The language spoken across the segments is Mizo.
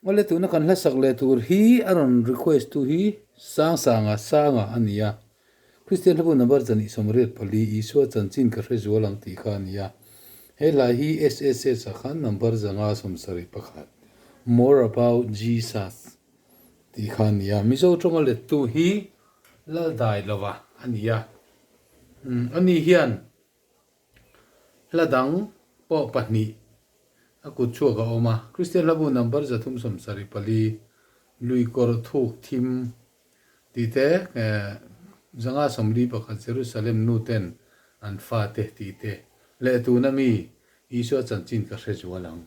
Awle tuna kan hlasak leh tur hi a rawn request tu hi Sangsanga Sanga a ni a. Kristian hlabu number 184 Isua chanchin ka hre zual ang tih kha a ni a. He hla hi SSS ah khan number 571 More about Jesus tih kha a ni a. Mizo tawnga lettu hi Laldailova a ni a. Ani hian Hla dang pawh pahnih a kut chhuak a awm a, Kristian hlabu number 374, Lui kawr thuk thim tih te, 541 Jerusalem nu ten an fate tih te leh tuna mi Isua chanchin ka hre zual ang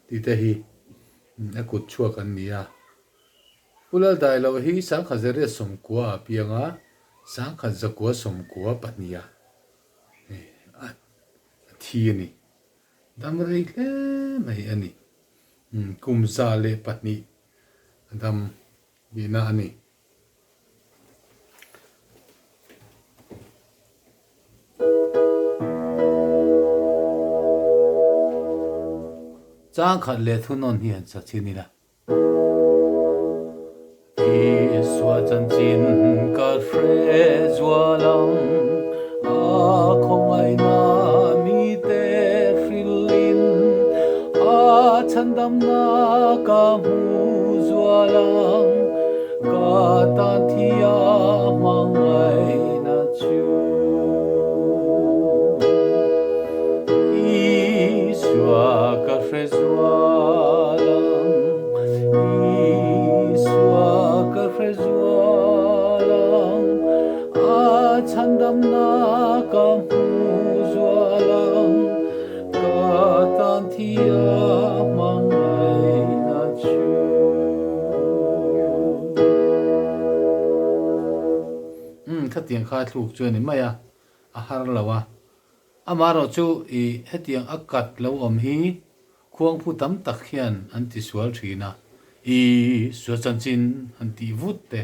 tih te hi a kut chhuak an ni a. Pu Laldailo hi Sangkhat Zariat sawmkua a piang a, Sangkhat zakua sawmkua pahniha a thi a ni. Dam rei hle mai a ni. Kum 102 a dam tihna a ni. Changkhat leh thunawn hi han sa chin ila. Isua chanchin ka hre zual ang, a khawngaihna mite hrilhin, a chhandamna ka hmu zual ang, ka tan thi a hmangaihna chu. Isua ka hre zual ang, Isua ka hre zual ang, a chhandamna ka hmu zual ang, ka tan thi a hmangaihna chu. Umm, khatiang kha thluk chu a ni mai a, a har lo a. Amaherawhchu i hetiang a kat lo awm hi khuangphu tam tak hian an ti sual thin a, i sual chanchin han tih vut te,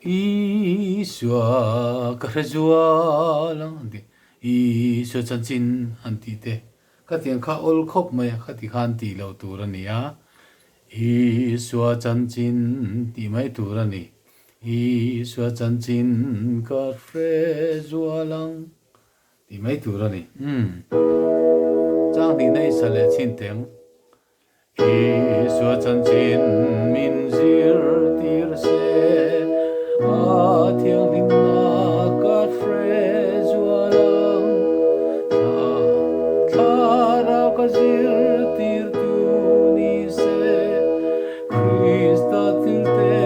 i sua ka hre zual ang han tih, i sual chanchin han tih te, khatiang kha awl khawp mai a, khati khan tih loh tur a ni a, Isua chanchin tih mai tur a ni. Isua chanchin ka hre zual ang tih mai tur a ni. Umm. Chang hnihna i sa leh chhin teng. Isua chanchin min zirtir se, a thianghlimna ka hre zual ang. Thlarau ka zirtir tu ni se, Krista thil te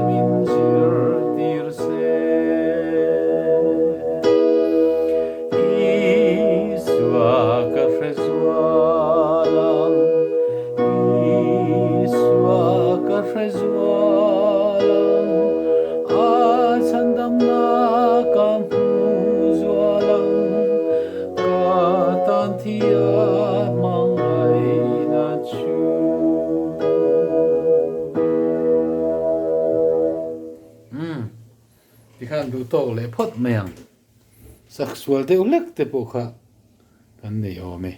min zirtir se. Isua ka hre zual ang, Isua ka hre zual ang, a chhandamna ka hmu zual ang. Ka tan thia hmangaihna chu. Umm, tikhan duh tawk leh phawt mai ang. Sak sual deuh hlek te pawh kha kan nei awm e.